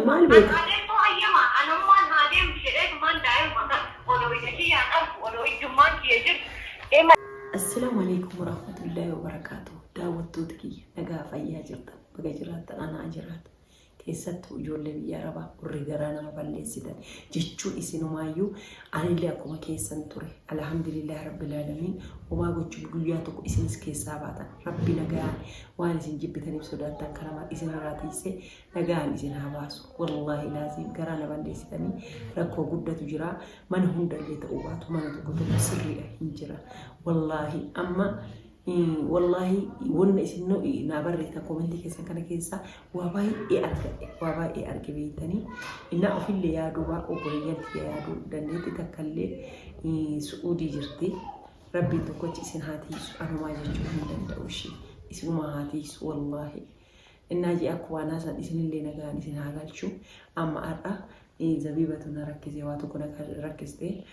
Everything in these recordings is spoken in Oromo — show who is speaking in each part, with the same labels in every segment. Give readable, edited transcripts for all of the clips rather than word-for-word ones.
Speaker 1: Maal
Speaker 2: An
Speaker 1: beeka?
Speaker 2: haa deemtuu hayyama anummaan haa deemtu jedheetumaan daa'ima kana odoo ija kiyyaan argu odoo ijjummaan kiyya jirtu ima
Speaker 1: Assalaamu alaikum warahmatullahi wabarakaatuh. Daawwattoota kiyya nagaa fayyaa jirtan baga jiraattan anaa jiraatu. Keessattuu ijoollee biyya Arabaa warri garaa nama balleessitan jechuun isinumaayyuu anillee akkuma keessan ture. Alhamdulillah rabbil aalamiin homaa gochuun guyyaa tokko isinis keessaa baatan. Rabbi nagaan waan isin jibbitaniif sodaattan kana isinirraa tiisee Nagaan isin haa baasu. Wallaahi laaziim garaa na balleessitanii rakkoo guddatu jira. Mana hundallee ta'uu baatu mana tokko tokko sirriidha hin jira. Wallaahi amma wallaahi wanna isin naa barreessitan koomentii keessan kana keessaa waa baay'ee argadhe waa baay'ee arge beektanii innaa ofillee yaaduu waa obboleeyyan tiyya yaaduu dandeetti takkallee su'uudii jirti. Rabbiin tokkochi isin haa tiisu anumaa jechuu hin danda'u ishii isinumaa haa tiisu wallaahi. Innaa ji'a akkuwaanaa san isinillee nagaan isin haa galchu. Amma har'a zabiibatu na rakkise waa tokko na rakkiste.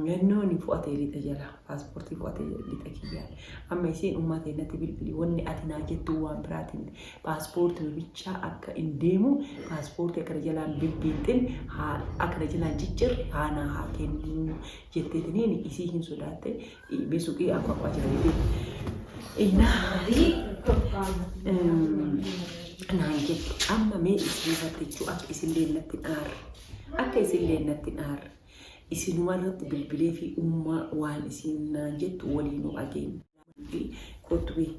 Speaker 1: Yennoon fu'atee lixa jala paaspoortii fu'atee lixa kiyyaan. Amma isiin ummaa teennatti bilbili wanni ati naa jettu waan biraatiin paaspoortii bichaa akka hin deemu paaspoortii akka na jalaan bibbiixxin haa akka na jalaan ciccirre haa naa haa kennu jetteetiniin isii hin sodaatte Besuqii akwakwaa jira jedhee. Naan jette amma mee isin irratti jechuu akka isin natti hin aarre. Akka isin natti hin aarre. Isinuma irratti bilbilee fi ummaa waan isin naan jettu waliinuu dhageenya. Kottu bee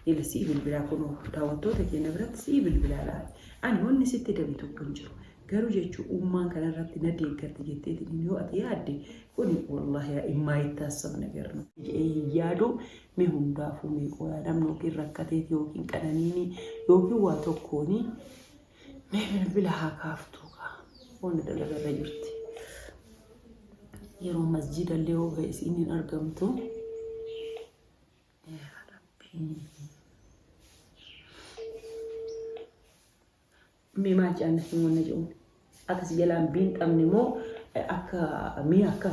Speaker 1: ila sii bilbilaa kunoo daawwattoota keenya biratti sii bilbilaa laala. Ani wanni sitti dabe tokko hin jiru. Garuu jechuu ummaan kana irratti na deeggarti jetteetiin yoo ati yaadde kuni wallaahi immaayitaassab nagar ነው jedhee hin yaadu. Mee hundaafuu mee qoyaa namni yookiin rakkateeti yookiin qananiini yookiin waa tokkooni mee bilbila haa kaaftuu kaa wanni dalagarra jirti. Yeroo masjiidallee yoo ga'e isiin hin argamtu. Yaa Rabbi. Mee maal jedhan natti himi wanna jedhuun. Akka si jalaan biinxamne moo akka mee akka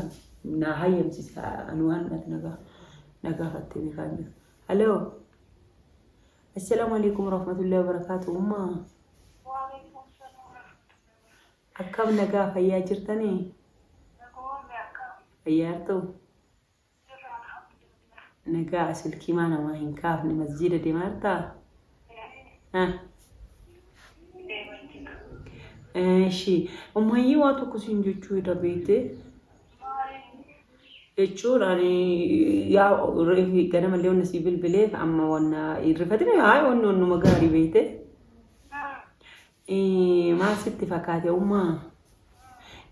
Speaker 1: naa hayyamsiise ani waan ati na gaafatte beekaa hin jiru. Haloo. Assalaamu alaikum warahmatullahi wabarakatuh. Ummaa akkam nagaa fayyaa jirtanii? Fayyaa jirtuu? Nagaa silkii maa namaa hin kaafne masjiida deemaa jirtaa? Ha? Eshi ummayyee waa tokko siin jechuu hidha beekte jechuun ani yaa reefi ganamallee wanna sii bilbileef amma wanna hin rifatine haa wanni wannuma gaarii beekte. Maal sitti fakkaate ummaa?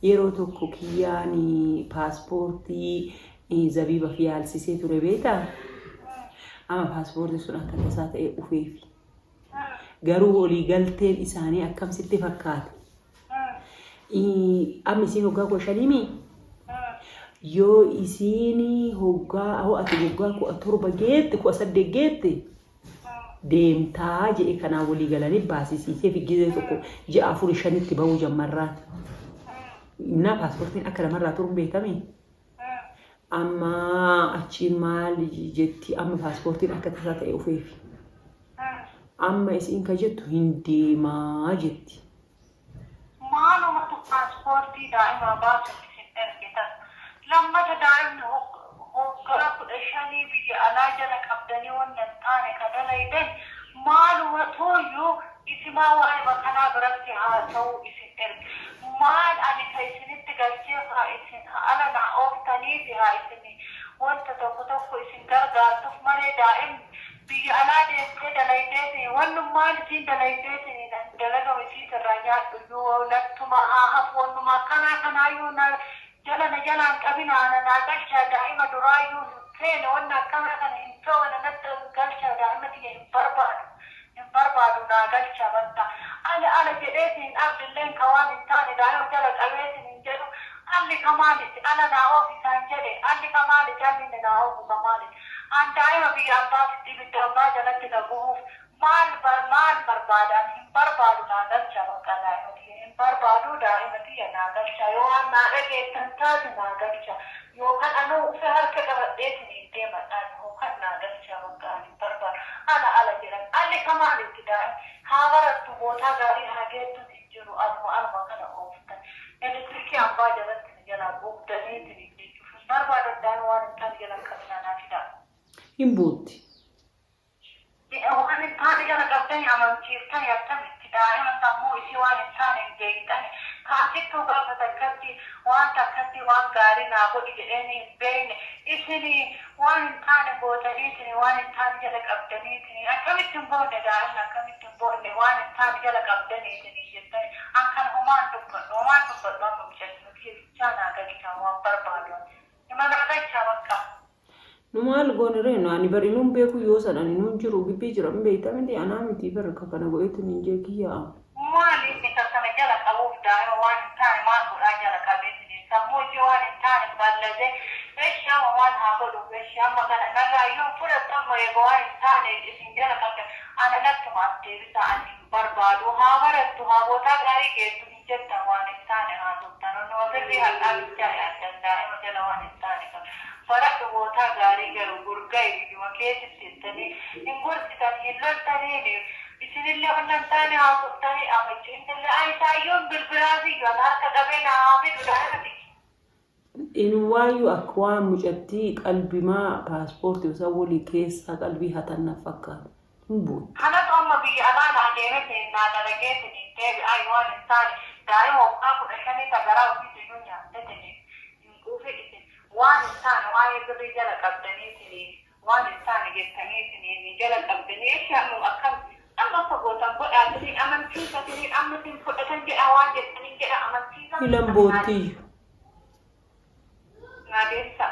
Speaker 1: Yeroo tokko kiyyaan paaspoortii zabiibaaf yaalsisee ture beektaa? Amma paaspoortiin sun akka tasaa ta'ee dhufeefi. Garuu walii galteen isaanii akkam sitti fakkaate? Amma isiin hoggaa 15mii? Yoo isiin hoggaa hoo ati hoggaa 17 geette 18 geette deemtaa jedhe kanaan walii galanii baasisiisee fi gizee tokko ji'a afuri shanitti bahuu jammarraan. Innaa paaspoortiin akka namarraa turuun beekame. Amma achiin maal jetti amma paaspoortiin akka tasaa ta'e ufeefi. Amma isiin ka jettu hin deemaa jetti.
Speaker 2: Maalumatu paaspoortii daa'imaa baasuuf isin erge tan? Lammata daa'imni hoggaa 15 biyya alaa jala qabdanii wanna hin taane ka dalaydan maalumatuuyyuu isimaa waa'ema kanaa biratti haasawuu isin erge? Maal ani ka isinitti galcheef haa isin ala naa ooftaniifi haa isin wanta tokko tokko isin gargaartuf malee daa'imni Biyya alaa deemtee dalaydeetini wannummaan isiin dalaydeetini an dalagama isiit irraa nyaadhuyyuu nattuma haa hafu wannuma akkanaa kanaayyuu na jala na jalaan qabinaa ana naa galchaa daa'ima duraayyuu hin feene wanna akkanaa kana hin fe'u ana natti galchaa daa'ima tiyya hin barbaadu hin barbaadu naa galchaa bakka ala ala jedheetinin abdilleen ka waan hin taane daa'ima jala qabeetinin jedhu alli ka maaliti ala naa oofi isaan jedhe alli ka maaliti alli inni naa oofu ka maaliti An daa'ima biyya abbaatitti ibidda abbaa jalatti na gubuuf maal maal barbaada ani hin barbaadu naa galchaa baqqaa daa'ima tiyya hin barbaadu daa'ima tiyya naa galchaa yoo waan naa dhageettan taate naa galchaa yookan anuu ufe harka qabadheetiin deemadha ani hookan naa galchaa baqqaa ani hin barbaadu ala ala jedhan alli ka maalitti daa'im haa barattu bootaa gaarii haa geettuun hin jiru. iyyuu anuma anuma kana ooftan. Elektirikii hambaa jalatti na jalaa gubdaniitiin jechuuf hin barbaadan daa'ima waan hin taane jala hin qabinaa naa fidaa.
Speaker 1: Hin bootti.
Speaker 2: Waan hin taane jala qabdanii amansiiftanii akkamitti daa'ima sammuu isii waan hin taane hin jeeqxani. Kaasittuu gaafa takkatti waan takkatti waan gaarii naa godhi jedheeni hin beekne isin waan hin taane gootaniitiin waan hin taane jala qabdaniitiin akkamitti hin boonne daa'imni akkamitti hin boonne waan hin taane jala qabdaniitiin jettani an kan homaan dubbadhu homaan dubbadhu amma mucattii keessichaa naa galchaa waan barbaadu hima naa galchaa bakka.
Speaker 1: Nu maal goone ree nu ani bari nuun beeku yoo san ani nuun jiru gibbii jira hin beekta miti anaa miti bar ka kana godheetu hin jee kiyya.
Speaker 2: Maal inni ka kana jala qabuuf daa'ima waan hin taane maal godhaa jala qabeetini sammuu ishee waan hin taane ballase eshi amma maal haa godhuuf eshi amma kana narraa iyyuu hin fudhattu amma eega waan hin taane isin jala qabda ana nattuma as deebisaa ani hin barbaadu haa barattu haa bootaa gaarii geessu hin jettan waan hin taane haasoftan onnuma birrii haqaa bichaa yaaddan daa'ima jala waan hin taane qabda Baradhu bootaa gaarii garu gurga'i biyyuma keetitti jettanii hin gorsitan hin loltaniini isinillee wanna hin taane haasoftanii amachu innillee ani saayyoon bilbilaafiyyuu an harka qabee naa haa fidu daa'ima tiyya.
Speaker 1: Inuwaayyuu akka waan mucattii qalbimaa paaspoortii san walii keessaa qalbii hatan na fakkaata. Hin bootti.
Speaker 2: Kanatu amma biyya alaa naa deemetiniin naa dalageetiniin deebi'aayi waan hin taane daa'ima waggaa 15 ta garaa ofiitiyyuu nyaattetiniin hin quufin isin waan hin taane waa'ee birrii jala qabdaniitiniin waan hin taane jettaniitiniin jala qabdanii eshi amma akkam amma akka gootan godhaatiniin amansiisatiniin amma isin fudhatan jedhaa waan jettaniin jedhaa amansiisaa
Speaker 1: Hilan boottiyyu.
Speaker 2: Naa deessaa.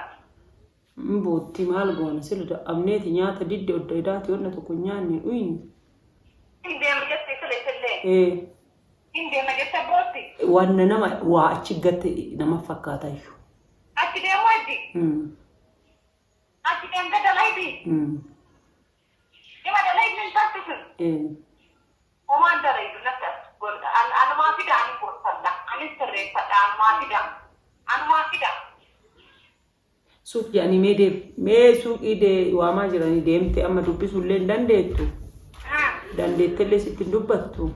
Speaker 1: Hin bootti maal goona sila dadhabneeti nyaata didde odda idaati wanna tokko hin nyaanne hin dhuyne.
Speaker 2: Hin deema jette sila isillee.
Speaker 1: Ee.
Speaker 2: Hin deema jette bootti.
Speaker 1: Wanna nama waa achi gatte nama fakkaatayyu.
Speaker 2: Achi deemuu heddi. Achi deemte dalaydi. Ima dalaydi hin taatu sun.
Speaker 1: Ee.
Speaker 2: Homaan dalaydu natti as godha. Anumaa fida ani gorfadha. Anis sirreeffadha anumaa fida. Anumaa fida.
Speaker 1: Suuq jedhanii mee deem mee suuqii dee waamaa jiranii deemte amma dubbisuu illee hin dandeettu. Dandeettellee sitti hin dubbattu.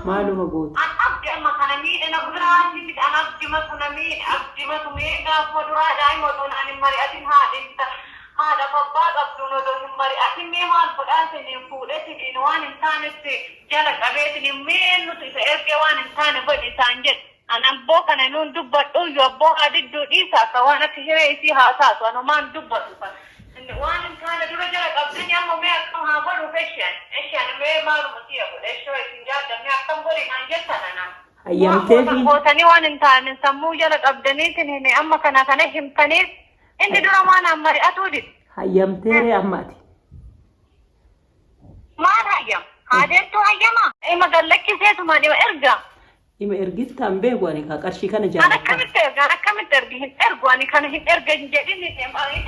Speaker 1: Maaluma goota.
Speaker 2: An abdi amma kana miidhe na biraati miti an abdimatu na miidhe abdimatu mee gaafuma duraa daa'ima otoo naan hin mari'atin haadha haadhaaf abbaa qabduun odoo hin mari'atin mee maal godhaatiniin fuudhetiniin waan hin taanetti jala qabeetiniin mee eenyutu isa ergee waan hin taane godhi isaan jedhe. An abboo kana nuun dubbadhuuyyu abboo haa didduu dhiisa akka waan akka hiree isii haa taatu an homaa hin dubbadhu kan waan hin taane dura jala qabdani amma mee akkam haa godhuuf eshi ani eshi ani mee maaluma siya godha eshi hoo isin jaaddan mee akkam godhi naan jettan anaan waan gootan
Speaker 1: Hayyamteefii?
Speaker 2: gootanii waan hin taane sammuu jala qabdaniitin himi amma kana kana himtaniif inni dura maa naan mari'atuu dide.
Speaker 1: Hayyamteeree amma ati?
Speaker 2: Maal hayyama? Haa deemtuu hayyama? Ima gad lakkiseetuma dhima erga.
Speaker 1: Ima ergittaa hin beeku ani kaa qarshii kana
Speaker 2: An
Speaker 1: jaalladha.
Speaker 2: akkamitti erga? An akkamitti ergi? Hin ergu ani kana hin erga hin jedhin hin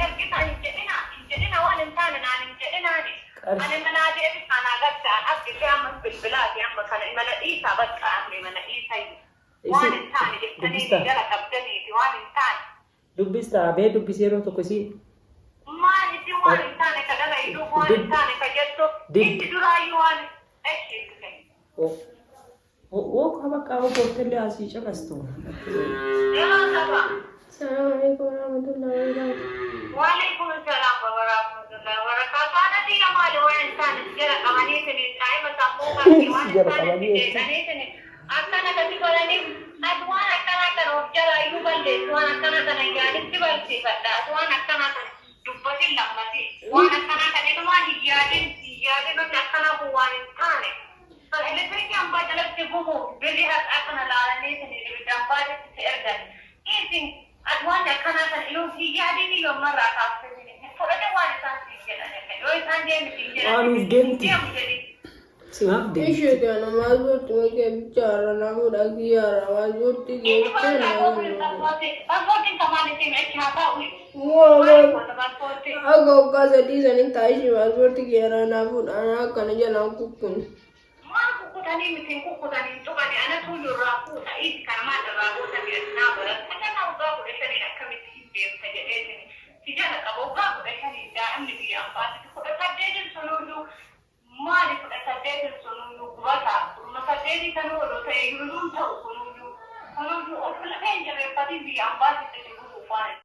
Speaker 2: ergita hin jedhina hin jedhina waan hin taane naan hin jedhinaani.
Speaker 1: Qarshii.
Speaker 2: Ani manaa deebisaa naa galcha an abdillee amma bilbilaati amma kana imala dhiisaa bakka amma imala dhiisayyu. Waan
Speaker 1: Isin
Speaker 2: hin taane jettanii
Speaker 1: dubbistaa.
Speaker 2: jala qabdaniiti waan hin taane.
Speaker 1: Dubbistaa bee dubbisi yeroo tokko isii.
Speaker 2: Maal isin waan hin taane ka dalayduuf waan hin taane ka jettu inni duraayyuu waan eshi itti kenni.
Speaker 1: Woo ka bakka hoo boottellee asii caqastu.
Speaker 2: Yeroo saba.
Speaker 3: Assalamu alaikum warahmatullahi wabarakatuh.
Speaker 2: Waalaikum salaam warahmatullahi wabarakatuh. Haadha tiyya maali waan hin taane si jala qabaniitiin daa'ima sammuu qabdi waan hin
Speaker 1: Jala
Speaker 2: taane si
Speaker 1: qabanii jechuun.
Speaker 2: jeeqaniitiin Akkana ka si godhaniif ati waan akkanaa kana of jalaa iyyuu balleessi waan akkanaa kana yaadin si barsiifadha ati waan akkanaa kana dubbatin lammati waan akkanaa kana inumaa hin yaadin hin yaadin wanni akkanaa kun waan hin taane kan elektirikii ambaa jalatti gubu birrii har'aa kana laalanii isin ibidda ambaatitti si ergan isin ati waan akkanaa kana inuu hin yaadin iyyuu ammarraa kaaftee hin fudhatin waan isaan siin jedhan yoo isaan deemi siin jedhan
Speaker 1: Waan
Speaker 2: hin
Speaker 1: nuuf deemti.
Speaker 2: deemu jedhin.
Speaker 1: Simaaf deemti.
Speaker 3: Ishee kana maaspoortii kee bicha haaraa naa fuudhaa kiyya haaraa maaspoortii kee bicha naa fuudhaa. Akka waggaa sadii sanii taa'ishii maaspoortii kee haaraa naa fuudhaa naa akkana jalaan kukkune.
Speaker 2: Maali 18n sunuyyuu gubataa kudhuma saddeetii sanuu odoo ta'eeyyuu Nuun ta'u kunuyyuu. Kunuyyuu of lafee hin jabeeffatiin biyya ambaa sitti gubuuf waan.